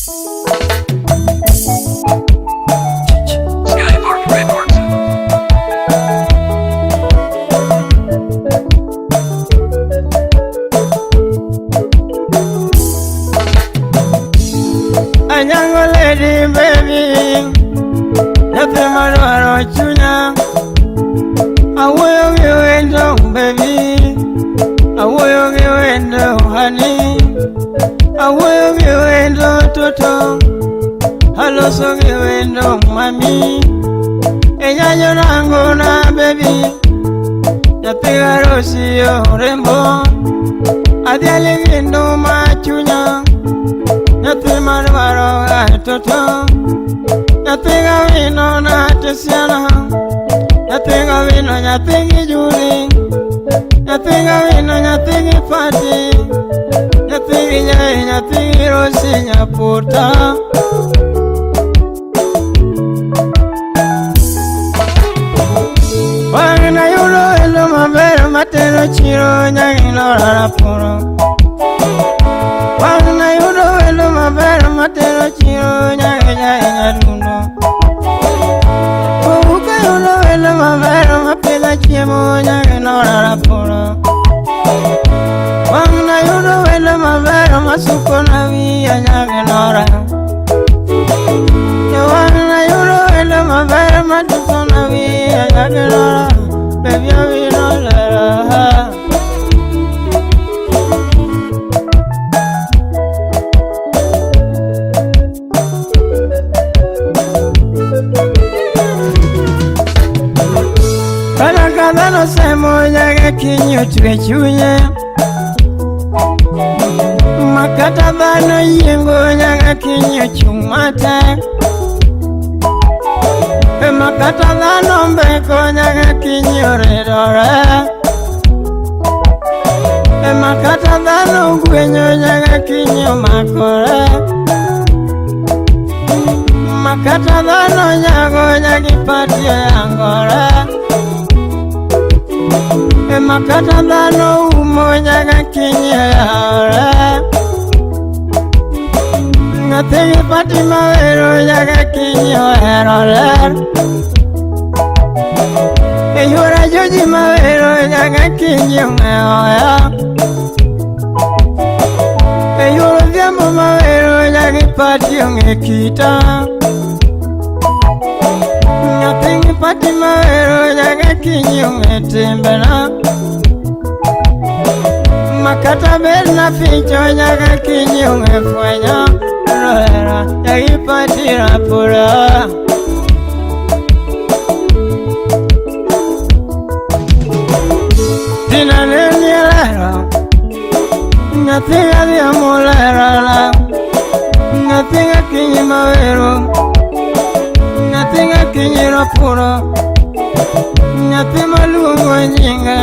Skypark Records. Anyango lady baby, nyathi madwaro chunya. Awuoyo gi wendo baby, awuoyo gi wendo honey, awuoyo gi wendo toto, aloso gi wendo mami. Enyanyo nango na baby, nyathi garosi orembo, adhiali gi nduma chunya. Nyathi madwaro ga toto, nyathi gawino na tesiana, nyathi gawino nyathi gi Juli, nyathi gawino nyathi gi Fati, nyathi gi Nyai, nyathi gi Rosi nyaputa. Wang'na yudo wendo maber matero chiro nyagino rarapuro. Wang'na yudo wendo maber matero chiro nyagi nyai nyadundo. Kowuok ayudo wendo maber mapidho chiemo nyagino rarapuro. Wang'na yudo wendo maber masuko na wiya nyaginora. Wang'na yudo wendo maber matuso na wiya nyaginora. Baby awino lera. Kata ka dhano semo nyaka kiny otwe chunye. Ma kata dhano yiengo nyaka kiny ochung' matek. Ma kata dhano mbeko nyaka kiny oridore. Ma kata dhano gwenyo nyaka kiny omakore. Ma kata dhano nyago nyaka ipati oyangore. Ma kata dhano umo nyaka kiny oyawore. Nyathi gi pati mawero nyaka kiny ohero ler. E yuora joji mawero nyaka kiny ong'eyo ya. E yuoro odhiambo mawero nyaka ipati ong'e kita. Nyathi gi pati mawero nyaka kiny ong'e timbena. Ma kata bed na ficho nyaka kiny ong'e fwenyo. Rohera nyaka ipati rapura. Tina neni lero, nyathi gadhiambo lero la, nyathi gakinyi mawero, nyathi gakinyi rapuro, nyathi maluongo nyinga,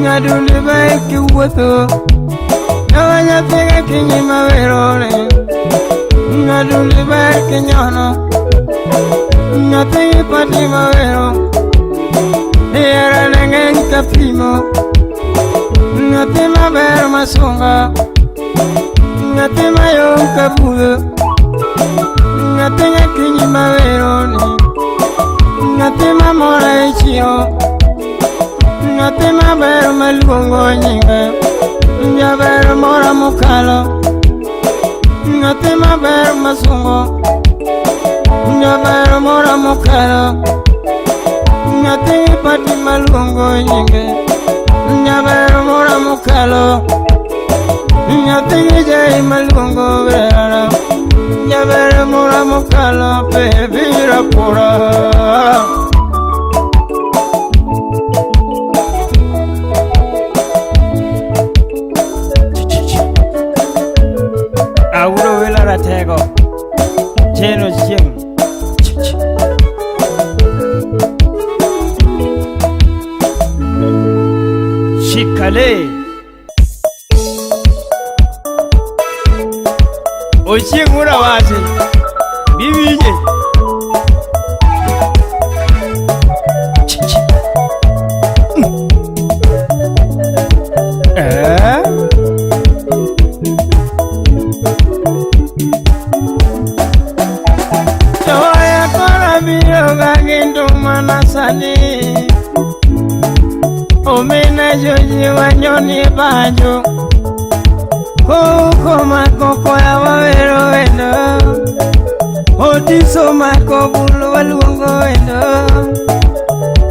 nyadundi ber kiwuotho, yawa nyathi gakinyi mawero ni, nyadundi ber kinyono, nyathi gi pati mawero. Ihera ne ng'eny ka pimo, nyathi maber masunga, nyathi mayom ka budho, nyathi nyakinyi mawero ni, nyathi mamora e chiro, nyathi maber maluongo nyinge, jaber mora mokalo, nyathi maber masungo, jaber mora mokalo. Nyathi pati maluongo nyinge, jaber mora mokalo, nyathi gi jai maluongo berana, jaber mora mokalo baby rapura. Auro welo ratego, cheno chieng'. Shikale. Ochieng' ura wachi. Biwinje. Eh? sani. Omena joji wanyoni banjo. Koko mako koya wawero wendo. Otiso mako bulu waluongo wendo.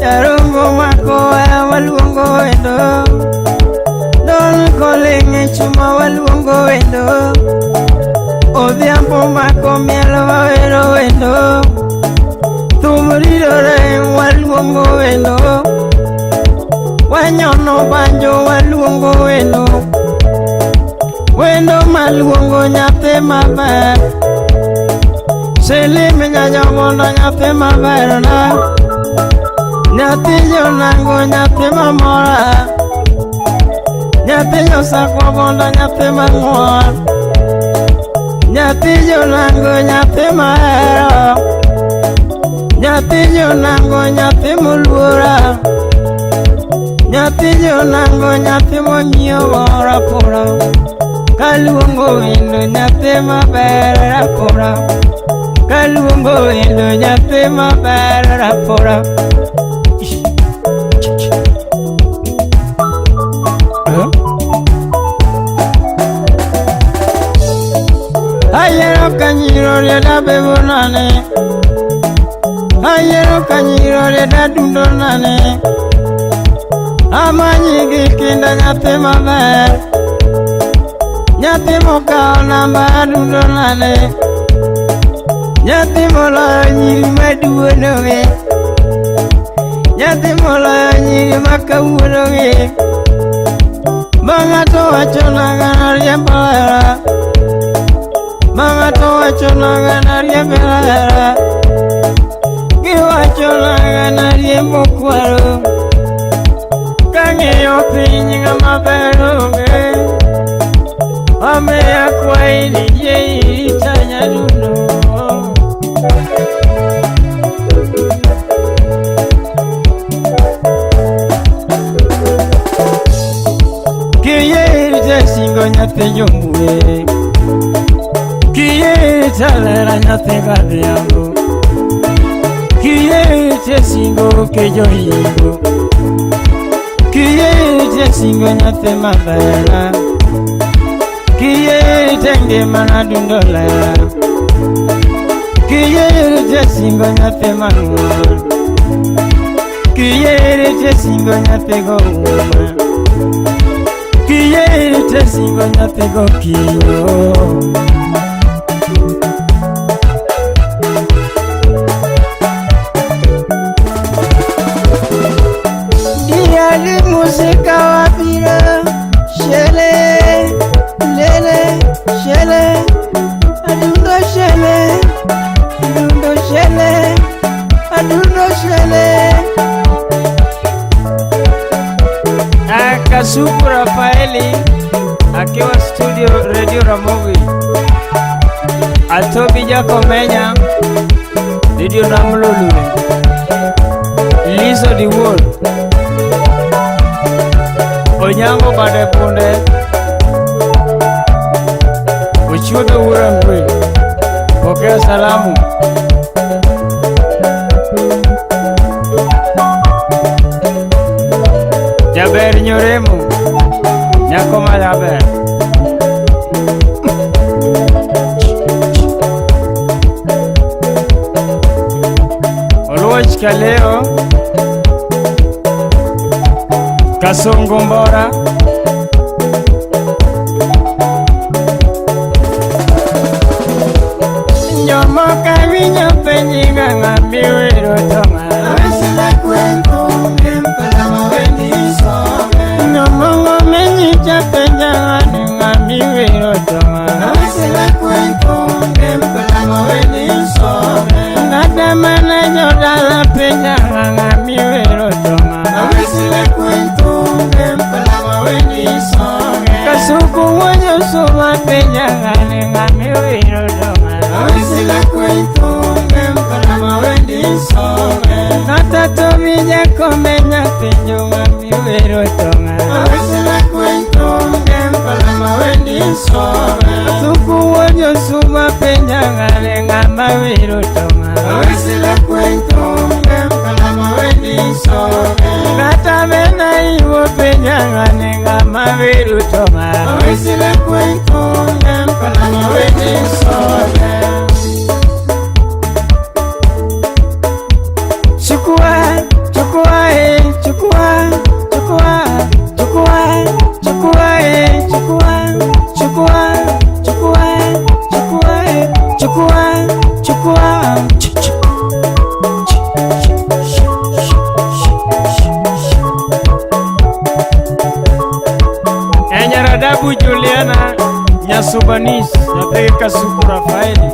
Jarongo mako waya waluongo wendo. Don koling'e chuma waluongo wendo. Odhiambo mako miel wawero wendo. Thum ridore waluongo wendo. Wanyono banjo waluongo wendo. Wendo maluongo nyathi maber. Selim nyajogondo nyathi maber na. Nyathi jonango nyathi mamora. Nyathi josakwa bondo nyathi mang'won. Nyathi jonango nyathi mahero. Nyathi jonango nyathi moluora. Nyathi jonango nyathi monyiewo rapora. Kaluongo wendo nyathi maber rapora. Kaluongo wendo nyathi maber rapora. Ayiero kanyiro rieda bebo nane. Ayiero kanyiro rieda dundo nane. Amanyi gi kinda nyathi maber. Nyathi mokawo namba adundo nane. Nyathi moloyo nyiri maduonogi. Nyathi moloyo nyiri ma kawuonogi. Ma ng'ato wacho nang'ana riembo hera. Ma ng'ato wacho nang'ana riembo hera. Giwacho nang'ana riembo kwaro. Kang'iyo piny ng'ama ber onge. Omiyo akwayi ni yie irita nyadundo. Kiyie irita singo nyathi jombwe. Kiyie irita lera nyathi kadhiambo. Kiyie irita singo kejoyingo. Kiyie irita singo nyathi mabera. Kiyie irita ngimana dundo lera. Kiyie irita singo nyathi mang'won. Kiyie irita singo nyathi go uma. Kiyie irita singo nyathi go kinyo. Diari musika wabiro shele lele shele adundo shele adundo shele adundo shele. Kasuku Rafaeli akiwa studio Radio Ramogi. Atobi Jakomenya Radio Namlulu. Lizo the World. Onyango Bade Punde. Ochuodho Wuora Ngwe. Pokea salamu. Jaber Nyoremo. Nyako ma jaber. Oluoch Kaleo. Kasongo Mbora. Jomoko winjo penjiga ng'ama iwero to ng'a. Jomoko menyicha penja ng'ani ng'ama iwero to ng'a. Kata mana jodala penja ng'ama iwero to ng'a. Kasuku wuonyo suma penja ng'ani ng'ama iwero to ng'a. Kata Tobi Jakomenya penjo ng'ama iwero to ng'a. Kasuku wuonyo suma penja ng'ani ng'ama iwero to ng'a. Kata mena iwo penyanga nenga maveru toma. Chukua, chukua, eh, chukua, chukua, chukua, chukua, eh, chukua, chukua, chukua, chukua, eh, chukua, chukua. Ch -ch. Enyaradabu Juliana Nyasubanis nyathi Kasuku Rafaeli.